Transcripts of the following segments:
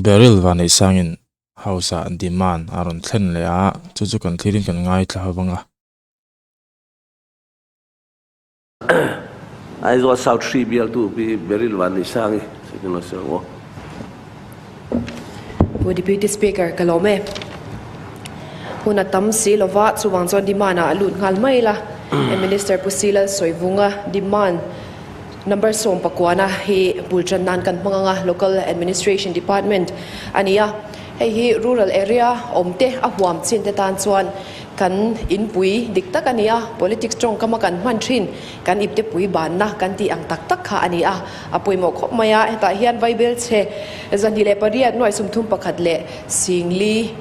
Beryl Vanneihsangin House-ah demand a rawn thlen leh a, chu chu kan thlirin kan ngaithla ho vang a. Aizawl South Hri bialtu Pi Beryl Vanneihsangi sawiin lo sawi ang aw. Pu Deputy Speaker, ka lawm e. Hun a tam si lova, chuvang chuan demand ah a lut nghal mai la. Minister Pu Silal Sawivunga demand number 19 hi bul tan nan kan hmang ang a, Local Administration Department a ni a. Hei hi rural area awm te a huam chin te tan chuan kan inpui dik tak a ni a, politics tawngkama kan hman thin kan ipte pui banna kan tih ang tak tak kha a ni a, a pawimawh khawp mai a. Hetah hian Vaibelchhe 28 nuaih 31 leh 40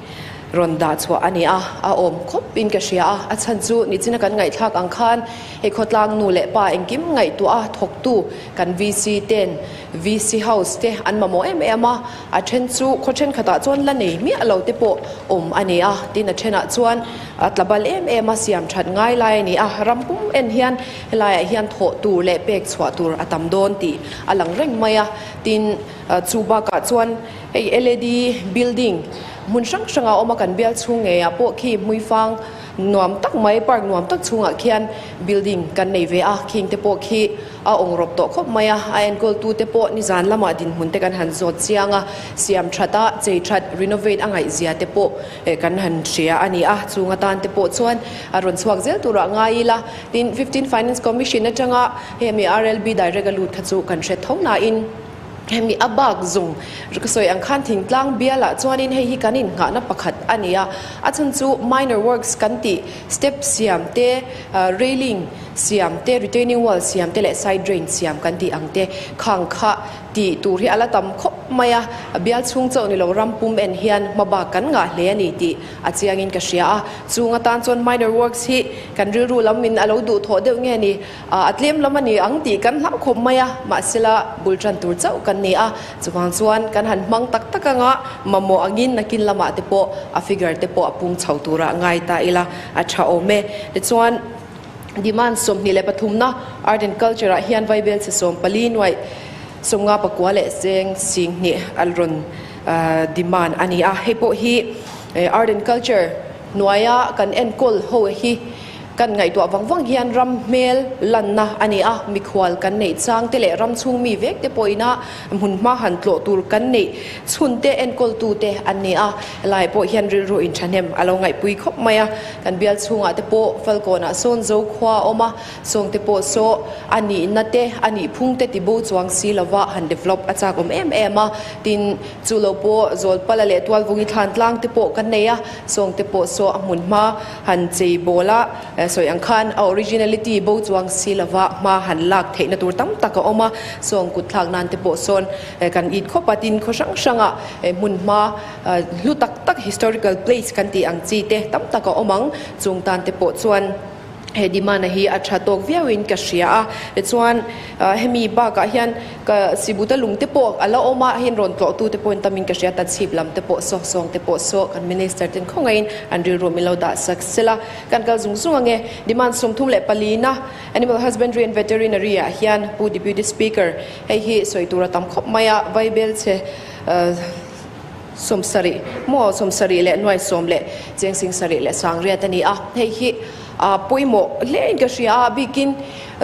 rawn dah chhuah a ni a, a awm khawp in ka hria a, a chhan chu nichina kan ngaihthlak ang khan hei khawtlang nu leh pa engkim ngaihtuah a thawktu kan VC ten VC House te an mamawh em em a, a then chu khaw thenkhatah chuan la nei miah lo te pawh awm a ni a, tin a thenah chuan a tla bal em em a, siam that ngai lai a ni a, ram pum en hian helaiah hian thawh tur leh pek chhuah tur a tam dawn tih a lang reng mai a, tin chu bakah chuan hei LAD building hmun hrang hrangah awm a, kan bial chhung ngeiah pawh khi hmuifang nuam tak mai park nuam tak chhungah khian building kan nei ve a, khing te pawh khi a awng rawp tawh khawp mai a, a enkawltu te pawh nizan lamah dinhmun te kan han zawt chiang a, siam that a, chei that, renovate a ngaihzia te pawh kan han hria a ni a, chung atan te pawh chuan a rawn chhuak zel turah ngai ila, tin Fifteen Finance Commission atanga hemi RLB direct a lut kha chu kan hre tho nain hemi a bak zung ka sawi ang khan thingtlang bialah chuanin hei hi kan innghahna pakhat a ni a, a chhan chu minor works kan tih step siam te, railing siam te, retaining wall siam te leh side drain siam kan tih ang te khang kha tih tur hi a la tam khawp mai a, bial chhung chauh ni lo ram pum en hian hma bak kan ngah hle a ni tih a chiangin ka hria a, chung atan chuan minor works hi kan rilru lam in a lo duh thawh deuh nge ni a tlem lam a ni ang tih kan hlauh khawp mai a, mahsela bul tan tur chauh kan ni a, chuvang chuan kan han hmang tak tak anga mamawh angin nakin lamah te pawh a figure te pawh a pung chho turah ngai ta ila a tha awm e. Tichuan. Demand 23 na Art and Culture ah hian Vaibel chhe 14 nuaih 59 leh cheng 2000 a rawn demand a ni a. Hei pawh hi Art and Culture hnuaia kan enkawl ho hi kan ngaihtuah vang vang hian ram hmel lanna a ni a, mikhual kan neih chang te leh ram chhung mi vek te pawhina hmun hma han tlawh tur kan neih chhun te enkawltu te an ni a. Helai pawh hian rilru inthahnem a lo ngaihpui khawp mai a. Kan bial chhungah te pawh Falkawnah sawn zo khua a awm a, sawng te pawh saw a nihna te, a nih phung te ti bo chuang si lova han develop a chak awm em em a. Tin, chu lo pawh Zawlpala leh Tualvungi thlan tlang te pawh kan nei a, sawng te pawh saw a hmun hma han chei bawl a, sawi ang khan a originality bo chuang si lova hma han lak theihna tur tam tak a awm a, sawng kut thlak nan te pawh sawn kan it khawp a, tin khaw hrang hrangah hmun hma Hlu tak tak historical place kan tih ang chi te tam tak a awm ang, chung tan te pawh chuan he demand a hi a tha tawk viau in ka hria a, tichuan hemi bakah hian ka Sibuta lung te pawh a la awm a, hei rawn tlawh tu te pawhin tam in ka hria, Tachhip lam te pawh saw sawng te pawh saw kan minister ten khawngaihin an rilru min lo dah sak sela, kan kal zung zung ange demand 34 na Animal Husbandry and Veterinary ah hian Pu Deputy Speaker hei hi sawi tur a tam khawp mai a, Vaibelchhe. 70 maw 70 leh nuai sawm leh cheng 70 leh 80 a ni a, hei hi a pawimawh hle in ka hria a, bikin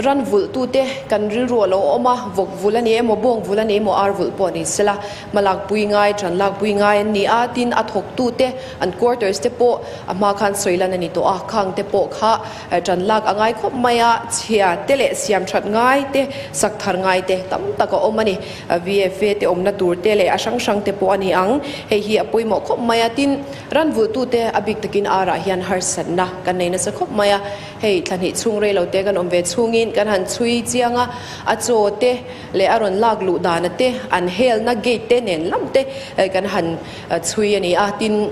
ran vulh tute kan rilru a lo awm a, vawk vulh a ni emaw bawng vulh a ni emaw ar vulh pawh ni sela hmalak pui ngai tan lak pui ngai an ni a, tin a thawk tute an quarters te pawh a hma khan sawi lan a ni tawh a, khang te pawh kha tan lak a ngai khawp mai a, chhia te leh siam that ngai te sak thar ngai te tam tak a awm a ni. VFA te awmna tur te leh a hrang hrang te pawh a ni ang. Hei hi a pawimawh khawp mai a, tin ran vulhtute a bik takin ar ah hian harsatna kan nei nasa khawp mai a. Hei thlahnih chhung rei lo te kan awm ve chhungin kan han chhui chiang a, a chaw te leh a rawn lak luh dana te, an helna gate te nen lam te kan han chhui a ni a, tin.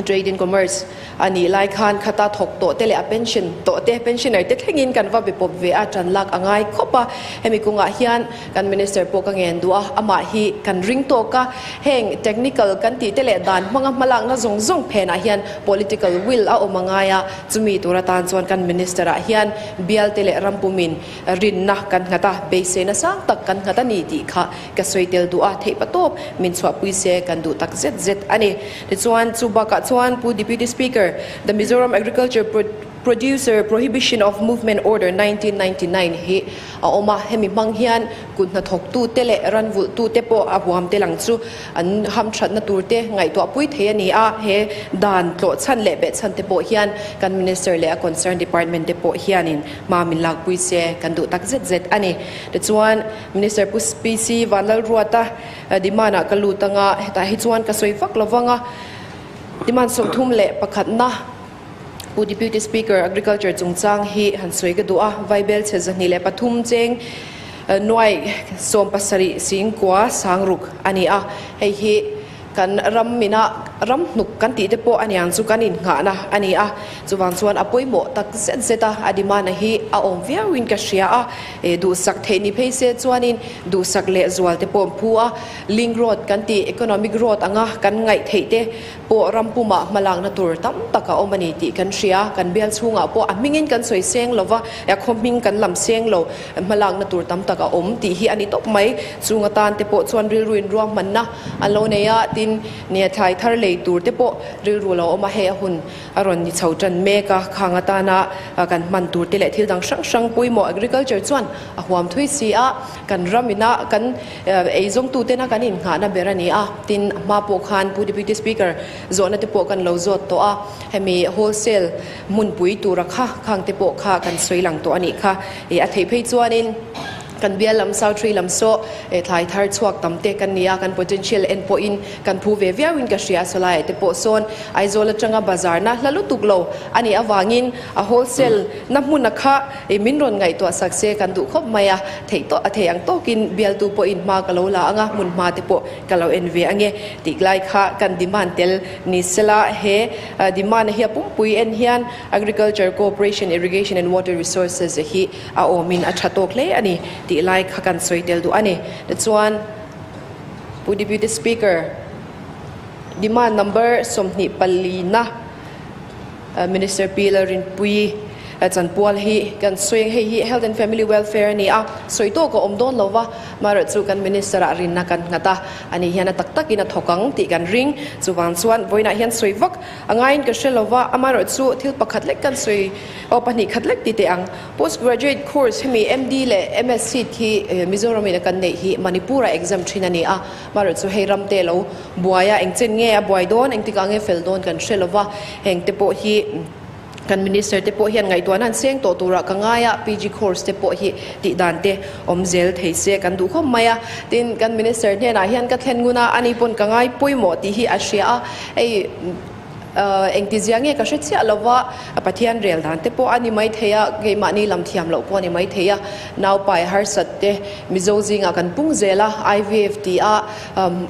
Trade and Commerce a nih lai khan khata thawk tawh te leh a pension tawh te, pensioner te thlengin kan va be pawp ve a, tan lak a ngai khawp a. Hemi kawngah hian kan Minister pawh ka ngen duh a, amah hi kan ring tawk a, heng technical kan tih te leh dan hmanga hmalakna zawng zawng phenah hian political will a awm a ngai a, chumi tur atan chuan kan Minister ah hian bial te leh ram pumin rinna kan nghat a, beiseina sang tak kan nghat a ni tih kha ka sawi tel duh a, theih patawp min chhuahpui se kan duh tak zet zet a ni. Tichuan, chu bakah chuan Pu Deputy Speaker, The Mizoram Agriculture Producer Prohibition of Movement Order 1999 hi a awm a, hemi hmang hian kut hnathawktute leh ranvulhtute pawh a huam te lang chu an hamthatna turte ngaihtuahpui thei a ni a, he dan tlawhchhan leh behchhan te pawh hian kan Minister leh a concern department te pawh hianin hma min lakpui se kan duh tak zet zet a ni. Tichuan, Minister Pu PC Vanlalruata Demand-ah ka lut anga, hetah hi chuan ka sawi vak lo vang a, demand 31na Pu Deputy Speaker, Agriculture chungchang hi han sawi ka duh a, Vaibel chhe 203 cheng nuai 17 singkua sangruk a ni a, hei hi kan ram mina ram hnuk kan tih te pawh a niang chu kan innghahna a ni a, chuvang chuan a pawimawh tak zet zet a, a demand-a hi a awm viauin ka hria a, duhsak theih ni phei se chuanin duhsak leh zual te pawh an phu a, link road kan tih economic road anga kan ngaih theih te pawh ram pumah hmalakna tur tam tak a awm a ni tih kan hria, kan bial chhungah pawh a hmingin kan sawi seng lo va, khaw hming kan lam seng lo, hmalakna tur tam tak a awm tih hi a ni tawp mai, chung atan te pawh chuan rilru inruahmanna An lo nei a, tin, nia thlai thar lei tur te pawh rilru lo awm a, hei a hun a rawn ni chho tan mek a, khang atana kan hman tur te leh thil dang hrang hrang pawimawh agriculture chuan a huam thui si a, kan ram ina kan eizawngtu tena kan innghahna ber a ni a, tin, a hma pawh khan Pu Deputy Speaker zawhna te pawh kan lo zawt tawh a, hemi wholesale hmunpui tura kha khang te pawh kha kan sawi lang tawh a nih kha, a theih phei chuanin. Kan bial lam South Tree lam saw thlai thar chhuak tam te kan ni a, kan potential en pawhin kan phu ve viauin ka hria. Sawlaiah te pawh sawn Aizawl atanga bazar na hla lutuk lo a nih avangin a wholesale na hmuna kha min rawn ngaihtuah sak se kan duh khawp mai a, theih tawh a thei ang tawkin bialtu pawhin hma ka lo la anga hmun hma te pawh ka lo en ve ange tih lai kha kan demand tel ni sela he demand hi a pumpui en hian Agriculture Cooperation Irrigation and Water Resources hi a awmin a tha tawk hle a ni tih lai kha kan sawi tel duh a ni. Tichuan, Pu Deputy Speaker, demand number 24 na Minister Pi Lalrinpuii chanpual hi kan sawi ang, hei hi Health and Family Welfare a ni a, sawi tawk a awm dawn lo va, amaherawhchu kan Minister ah rinna kan nghat a, ani hian a tak takin a thawk ang tih kan ring. Chuvang chuan vawiinah hian sawi vak a ngaiin ka hre lo va, amaherawhchu thil pakhat lek kan sawi Aw 2 khat lek ti teh ang. Post graduate course hemi MD leh MSc hi Mizoram in a kan neih hi Manipur ah exam thin a ni a, marawh chu hei ram te lo buai a, eng chen nge a buai dawn, engtik ah nge fel dawn kan hre lo va, heng te pawh hi kan minister te pawh hian ngaihtuahna an seng tawh turah ka ngai a, PG course te pawh hi tih dan te awm zel thei se kan duh khawp mai a, tin kan minister hnenah hian ka thlen ngun a, ani pawn ka ngai pawimawh tih hi a hria a, hei. Engtizia nge ka hre chiah lo va, Pathian rel dan te pawh a ni mai thei a, keimahni lam thiam loh pawh a ni mai thei a, naupai harsat te Mizo zingah kan pung zel a, IVF ti a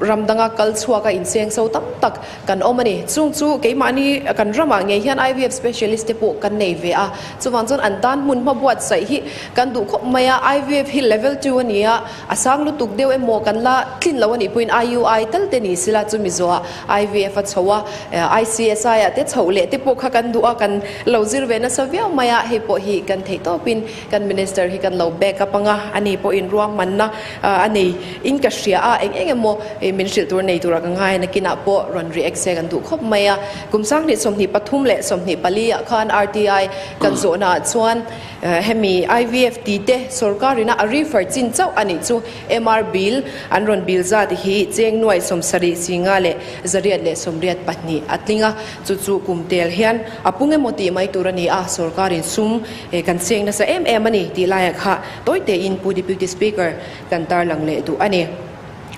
ram danga kal chhuak a inseng so tam tak kan awm a ni. Chung chu keimahni kan ramah ngei hian IVF specialist te pawh kan nei ve a, chuvang chuan an tan hmun hma buatsaih hi kan duh khawp mai a, IVF hi level 2 a ni a, a sang lutuk deuh emaw kan la tlin lo a nih pawhin IUI tal te ni sila chu Mizoah IVF a chho a, ICSI ah te chhoh leh te pawh kha kan duh a, kan lo zir ve nasa viau mai a, hei pawh hi kan theih tawpin kan Minister hi kan lo back up anga, ani pawhin ruahmanna a nei in ka hria a, eng eng emaw min hrilh tur nei tura ka ngai a, nakinah pawh rawn react se kan duh khawp mai a. Kum 2023 leh 24 ah khan RTI kan zawhna ah chuan hemi IVF ti te sorkarin a refer chin chauh a nih chu. MR bill an rawn bill zat hi cheng nuai 70 singa leh 182 a tling a, chu chu kum tel hian a pung emaw tih mai tur a ni a, sorkarin sum kan cheng nasa em em a ni tih laiah kha tawi tein Pu Deputy Speaker kan tarlang leh duh a ni.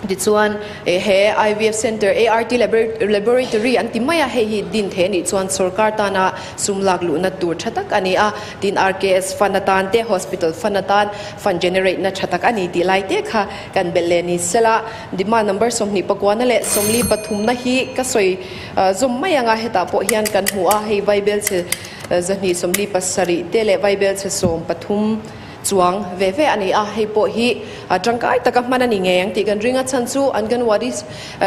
Tichuan, he IVF Centre, ART Laboratory an ti mai a, hei hi din thei a nih chuan sorkar tana sum lak luhna tur tha tak a ni a. Tin, RKS fund atan te, hospital fund atan fund generate na tha tak a ni tih lai te kha kan belh leh ni sela. Demand number 24 na leh 43 na hi ka sawi zawm mai ang a, hetah pawh hian kan hmu a, hei vaibelchhe 247 te leh vaibelchhe 13, Chuang ve ve a ni a, hei pawh hi tangkai taka hman a ni ngei ang tih kan ring a, chhan chu Anganwadi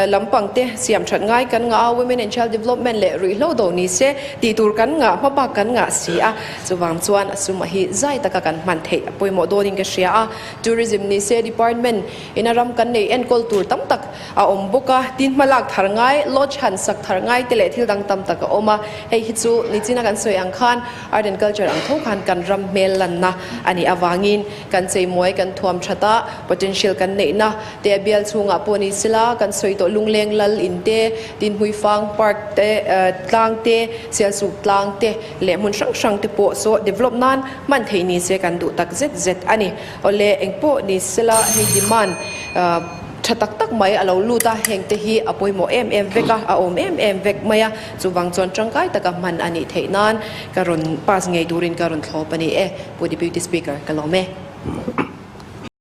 lampang te siam that ngai kan ngah a, Women and Child Development leh ruihhlo do ni se tih tur kan ngah hma bak kan ngah si a, chuvang chuan a sum a hi zai taka kan hman theih a pawimawh dawnin ka hria a, Tourism ni se Department ina ram kan nei enkawl tur tam tak a awm bawk a, tin hma lak thar ngai, lodge han sak thar ngai te leh thil dang tam tak a awm a, hei hi chu nichina kan sawi ang khan Art and culture ang tho khan kan ram hmel lanna a nih avangin kan cheimuai kan thuam that a, potential kan neihna te a bial chhungah pawh ni sela kan sawi tawh Lungleng Lal in te, Tinhmuifang Park te, tlang te, Sialsuk tlang te leh hmun hrang hrang te pawh saw develop nan hman theih ni se kan duh tak zet zet a ni. Awle engpawh ni sela hei demand Tha tak tak mai a lo lut a, heng te hi a pawimawh em em vek a, a awm em em vek mai a, chuvang chuan tangkai taka hman a nih theih nan ka rawn pass ngei turin ka rawn thlawp a ni e, Pu Deputy Speaker, ka lawm e.